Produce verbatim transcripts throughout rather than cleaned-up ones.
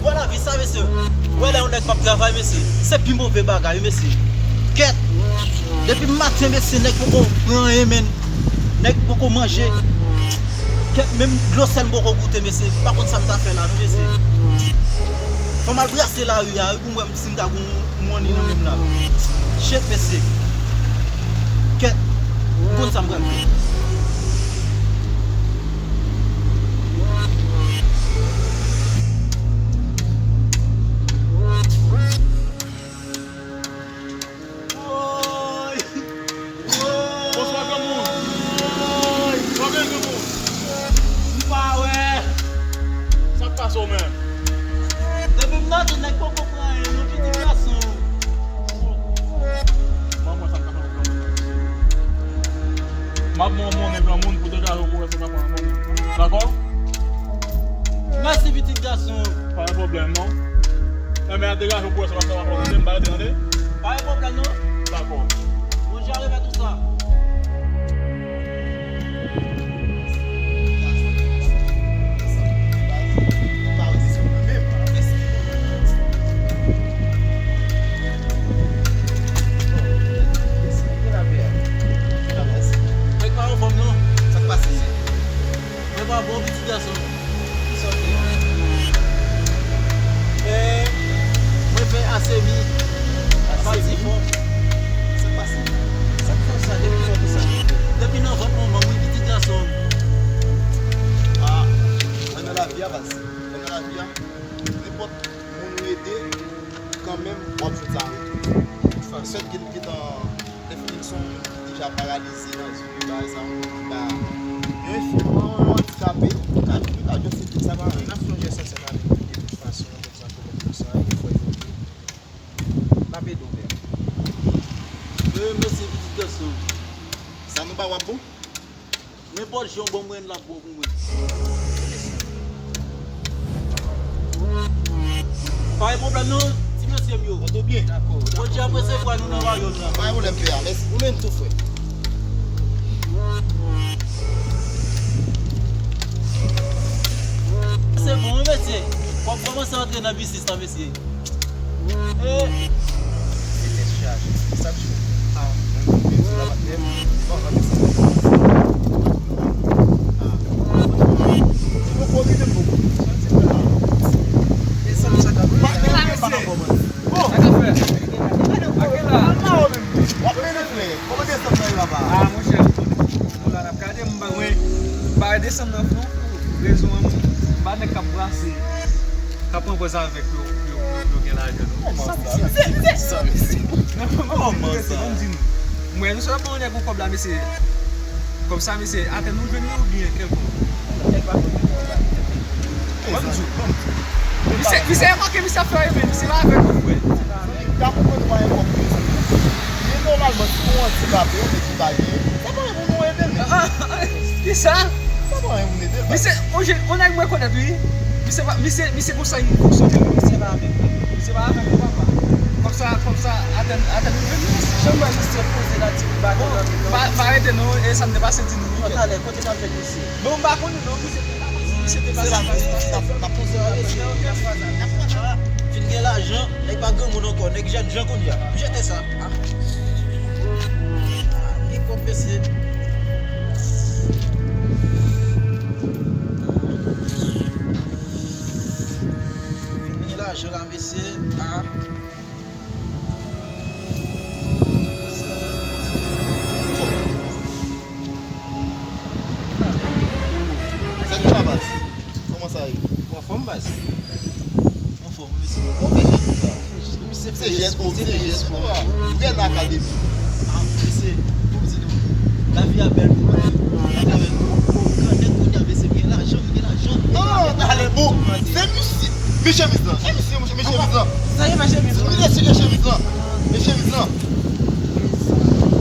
Wè lavi sa, mesye. Wè lè yon nèg p ap travay, mesye. Se pi move bagay, mesye. Kèt. Depi maten, mesye, nèg poko pran anyen, menn. Nèg poko manje. Kèt, menm dlo sèl m poko goute, mesye. M pa konn sa m ta fè la, non, mesye. Fò m al brase lari a, wi, pou m wè si m ta gon money nan men m la. Shit, mesye. Kèt. M konn sa m pral fè. Woy! Bonswa, granmoun. Bonswa, granmoun. M pa wè. Sa k pase w menm? Depi m maten, nèg poko pran anyen, non, pitit gason. Manman, sa k pase w, granmoun? M ap ban w monnen, granmoun, pou degaje w pou wè si w ka pran monnen. Dakò? Mèsi, pitit gason. Pa gen pwoblèm, non. Enben, degaje w pou wè si w ka pran monnen, m pa rete, tande? Pa gen pwoblèm, non. Dakò. Bondye a remèt ou sa. Nèg pa anfòm non. Sa k pase? Nèg pa bon pitit gason. Men, mwen fè asemi. Asemi? Pati fon. Sa k pase? Sa k fè w sa? Depi lè konsa? Depi nan vant manman m, wi, pitit gason. Ah, mwen nan lavi a, baz. Mwen nan lavi a. Nenpòt moun ou ede, kanmenm, w ap jwenn sa an retou. Lefèt ke l gentan, lefèt ke l se yon moun ki deja paralize nan zye, bagay sa, yon moun ki pa, yon enfim, yon andikape, ou ka, ou ka jwenn se sa pa anyen. N ap fè yon jès ansèm avèk ou, de tout fason, lòt sa, pwoblèm konsa, e fò evolye. M ap ede w, pè. Wi, mèsi, pitit gason. Sa nou ba w ap bon? Nenpòt jan w ban mwen, l ap bon pou mwen. Pa gen pwoblèm non, ti mesye m yo. Mwen tou byen. Dakò, dakò. Bondye ap resevwa nou nan wayòm nan. Pa gen pwoblèm, pè a. Mèsi. Ou menm tou, frè. Se bon, wi, mesye. W ap kòmanse antre nan biznis la, mesye. Eh. Se tèt chaje. Sa k cho? Ah. Mwen menm, se la patnè. Bon, mwen menm, se ah. Li poko rive m poko. Sa ti fè la. E sa, sa ka fè? Patnè, mwen pa ka kòmanse. Bon. Sa ka fè? Akela. Al la, ou menm. W ap mennen frè. Kòman desann nan ye, papa? Ah, monchè. Bon, la, n ap gade, m ba, mwen, m ba desann nan fon pou rezon an, m ba nèg k ap brase, k ap pran pòz avèk yo, yo, yo, yo gen lajan, non. Kòman sa? Sa, mesye. Non, non, non, kòman sa? Ban m di nou. Mwen, nou sa ban yon nèg yon kòb la, mesye. Kòb sa, mesye, atè nou jwenn li oubyen kèlkonk? Nèg pa konn kòb la. Ban m di w, ban m di w. Misye, misye remake, misye ap fè yo, men misye pa avèk nou, frè. Misye pa avèk nou. Gade kòman nou pa gen kòb pou yo, sa. Men nòmalman, si nou andikape, yon nèg ki pa gen, sa pa anyen pou nou ede l, men. Ah, ah, ah, kisa? Sa pa anyen pou nou ede l, baz. Misye, on jèn, on nèg mwen konèt, wi. Misye pa, misye, misye konsa li fonksyone, wi. Misye pa avèk nou. Misye pa avèk nou, papa. Kòb sa, kòb sa, atè, atè nou jwenn li, mesye. Jan m wè misye poze la, ti bagay la, non. Pa, pa rete, non, e sa m te pase di nou, wi. Bon, talè, kote n ap jwenn misye? Bon, m pa konnen, non, misye. Se la, n ap, n ap poze a, mesye. Fin gen lajan, nèg pa granmoun ankò, nèg jènjan kounye a. Jete sa. Ah. Ah, li pwòp, mesye. Fin gen lajan la, mesye. Ah. Sa ki la, baz? Kòman sa ye? Ou anfòm, baz? Anfòm, wi, mesye. Bon, men jèn sa. Misye se jèn, ou se jèn, ou byen akademi. Ah, mesye, pou m di nou, lavi a bèl pou mwen. Lavi a bèl pou mwen. Grandèt kounye a, mesye, gen lajan, gen lajan. Ah, talè, bon, se misye. Men chemiz lan. E misye, men chemiz lan. Sa ye, men chemiz lan. Men chemiz lan. Men chemiz lan.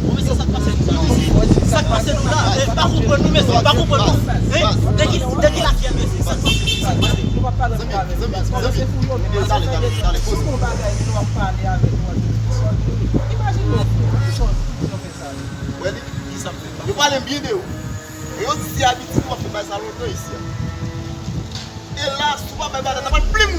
Bon, mesye, sa k pase nou la, mesye? Sa k pase nou la? Eh, pa konprann nou, mesye, pa konprann nou. Eh, de ki, de ki lafyèl, mesye? Sa k pase? Sa k pase? Nou pa pale pou avèk nou. Zanmi, zanmi, zanmi. Talè, talè, talè, poze. Sou yon bagay, nou ap pale avèk nou an. Imajine w, frè, ki jan, ki jan w fè sa? Wè li? Ki sa m fè? Yo pale m byen de ou. E yo di se abitid, w ap fè bay sa lontan isi a. E la, si w pa bay bagay, n ap al plim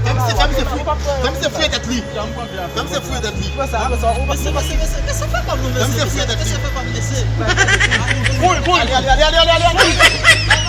Fè misye, fè misye fouye, fè misye fouye tèt li. Fè misye fouye tèt li. Mesye, mesye, mesye, mesye, fè kòm nou, mesye. Mesye, fè kòm, mesye. Boul, boul. Ale, ale, ale, ale, ale, ale.